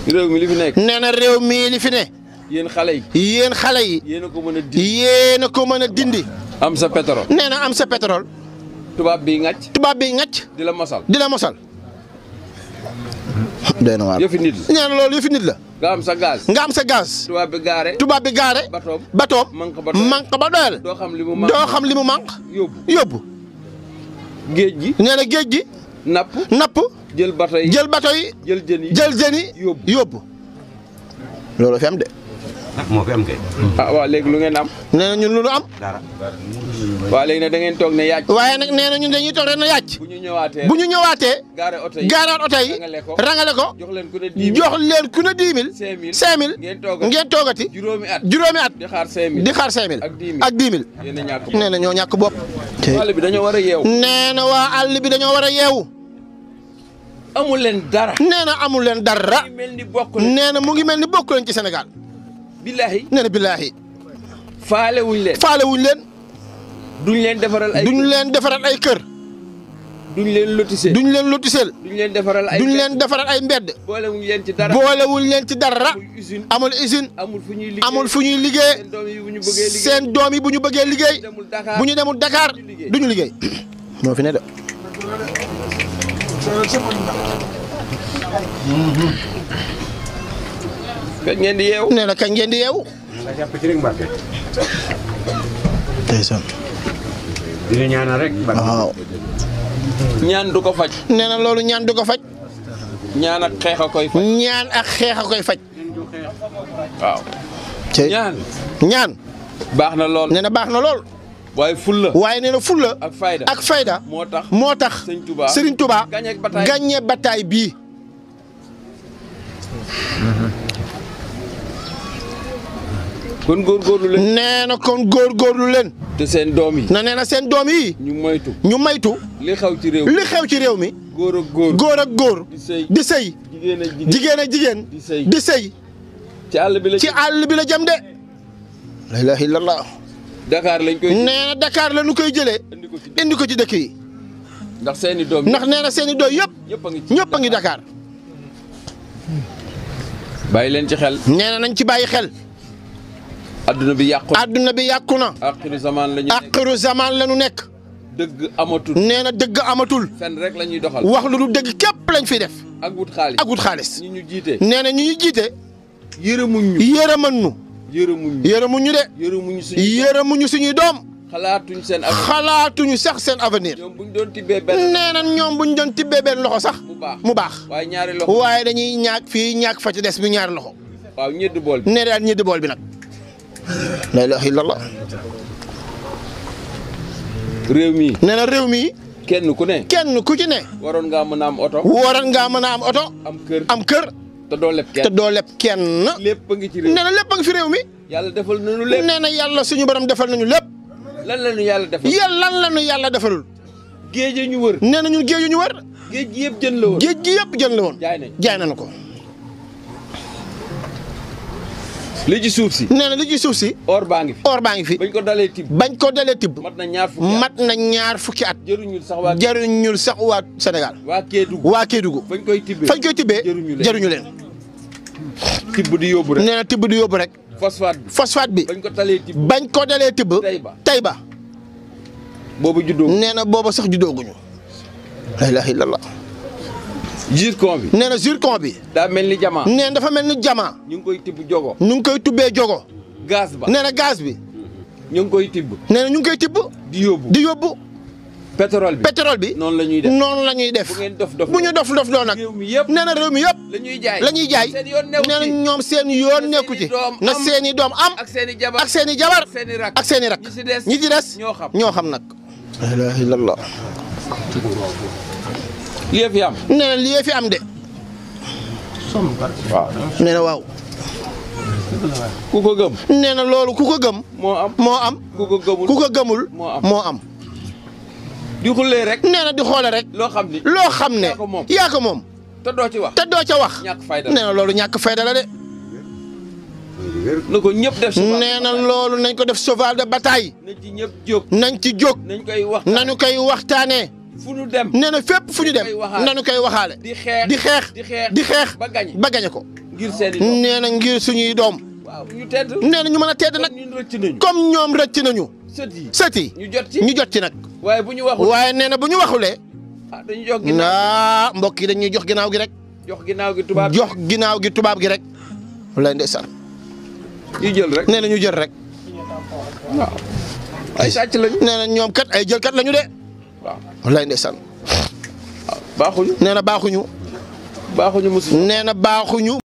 réew mi li fi nekk. nee na réew mi li fi ne. yéen xale yi. yéen xale yi. yéen a ko mën a dindi. yéen a ko mën a dindi. am sa pétrole. nee na am sa pétrole. tubaab bi ngàcc. tubaab bi ngàcc. di la mosal. di la mosal. doy na waar. yëfi nit la. nee na loolu yëfi nit la. nga am sa gaz. nga am sa gaz. tubaab bi gaare. tubaab bi gaare. batoom manque ba doyal. doo xam li mu doo xam li mu manque. yóbbu. géej gi. nee na géej gi. napp. jël bato yi. jël bato yi. jël jën yi. jël jën yi. yóbbu. loolu fi am de. moo fi am kay. ah waaw léegi lu ngeen am. nee na ñun lu am. dara. waaw léegi nag da ngeen toog ne yaaj. waaye nag nee na ñun dañuy toog rek na yaaj. bu ñu ñëwaatee. gaare oto yi. gaaraat oto yi. rangale ko. jox leen ku ne 10 000. jox leen ku ne 10 000. 5000. 5000. ngeen toogati. juróomi at. di xaar 5000. di xaar 5000. ak 10 000. yéen a ñàkk bopp. nee na ñoo ñàkk bopp. àll bi dañoo war a yeewu. nee na waa àll bi dañoo war a yeewu. amul leen dara. nee na amul leen dara. nee na mu ngi mel ni bokk leen ci Sénégal. billaahi. nee na billaahi. faale wuñ leen. faale wuñ leen. duñ leen defaral ay. duñ leen defaral ay kër. duñ leen lotiseel. duñ leen lotiseel. duñ leen defaral ay. duñ leen defaral ay mbedd. boolewuñ leen ci dara. boolewuñ leen ci dara. amul usine. amul fu ñuy liggéey. amul fu ñuy liggéey. seen doom yi bu ñu bëggee liggéey. bu ñu demul Dakar duñu liggéey. moo fi ne de. kañ ngeen di yeewu. nee na kañ ngeen di yeewu. nga jàpp ci rek Mbacke. ndeysaan. dina ñaanal rek. waaw. ñaan du ko faj. nee na loolu ñaan du ko faj. ñaan ak xeex a koy faj. ñaan ak xeex a koy faj. waaw. ñaan. baax na lool. nee na baax na lool. waaye fulla. waaye nee na fulla. ak fayda. moo tax Serigne Touba. gagné bataille bii. kon góorgóorlu leen. nee na kon góorgóorlu leen. te seen doom yi. nee na seen doom yi. ñu moytu. li xew ci réew mi li xew ci réew mi. góor ak góor. di sëy. jigéen ak jigéen. di sëy. ci àll bi la jëm de. la ilaha illallah. Dakar lañ koy. nee na Dakar la ñu koy jëlee. indi ko ci dëkk yi. ndax seeni doom ndax nee na seeni doom yëpp. ñëpp a ngi Dakar. bàyyi leen ci xel. nee na nañ ci bàyyi xel. adduna bi yàqu na. adduna bi yàqu na. axiru zaman la ñu nekk. axiru zaman la ñu nekk. dëgg amatul. nee na dëgg amatul. fen rek la ñuy doxal. wax lu du dëgg képp lañ fiy def. ak wut xaalis. ak wut xaalis. ñi ñu jiite. nee na ñi ñu jiite. yërëmuñ ñu. yërëman ñu. yërëmuñ ñu de. yërëmuñu suñuy doom. xalaatuñ seen avenir. xalaatuñu sax seen avenir. ñoom buñ doon tibbee benn. nee na ñoom buñ doon tibbee benn loxo sax. mu baax. waaye ñaari loxo. waaye dañuy ñaak fii ñaak fa ci des bi ñaari loxo. waaw ñedd bool bi. nee daal ñedd bool bi nag. la ilaha illallah. réew mi. nee na réew mi. kenn ku ne. kenn ku ci ne. waroon ngaa mën a am oto. waroon ngaa mën a am oto. am kër. te doo leb kenn. te doo leb kenn. lépp a ngi ci réew mi. nee na lépp a ngi fi réew mi. yàlla defal nañu lépp. nee na yàlla suñu borom defal nañu lépp. lan la ñu yàlla defal. lan la ñu yàlla defalul. géej ñu wër. nee na ñun géej ñu wër. géej gi yëpp jën la woon. géej gi yëpp jën la woon. jaay nañu ko. li ci suuf si. nee na li ci suuf si. or baa ngi fi. or baa ngi fi. bañ ko dalee tibb. mat na ñaar fukki at. jëruñul sax waa Sénégal. waa Kédougou. fañ koy tibbee. jëruñu leen. tibb di yóbbu rek. nee na tibb di yóbbu rek. phosphate bi. bañ ko dalee tibb. tey ba. boobu juddoo. nee na booba sax juddooguñu. la ilaha illallah. zircon bi. nee na zircon bi. daa mel ni jamaa. nee na dafa mel ni jamaa. ñu ngi koy tibb jogo. ñu ngi koy tibbee jogo. gaz ba. nee na gaz bi. ñu ngi koy tibb. nee na ñu ngi koy tibb. di yóbbu. pétrole bi. noonu la ñuy def. bu ñu dof loo nag. nee na réew mi yëpp. la ñuy jaay. nee na ñoom seen yoon nekku ci. na seeni doom am. ak seeni jabar. ak seeni rak. ñi ci des ñoo xam nag. la ilaha illallah. lii fi am. nee na lii fi am de. waaw. nee na waaw. ku ko gëm. nee na loolu ku ko gëm. moo am. ku ko gëmul. moo am. di xullee rek. nee na di xoole rek. loo xam ne. yaa ko moom. te doo ci wax. ñàkk fayda la. nee na loolu ñàkk fayda la de. na ko ñëpp def. nee na loolu nañ ko def cheval de bataille. nañ ci jóg. nañu koy waxtaanee. fu ñu dem. nee na fépp fu ñu dem. nañu koy waxaale. di xeex ba gañe ko. nee na ngir suñuy doom. nee na ñu mën a tedd nag comme ñoom rëcc nañu. sët yi ñu jot ci nag. waaye nee na bu ñu waxulee. mbokk yi dañuy jox ginnaaw gi rek. jox ginnaaw gi tubaab gi rek. walaay ndeysaan. ñu jël rek nee na ñu jël rek. waaw ay sàcc lañu. nee na ñoom kat ay jëlkat lañu de. waaw walaay ndeysaan. baaxuñu. nee na baaxuñu. baaxuñu mosu. nee na baaxuñu.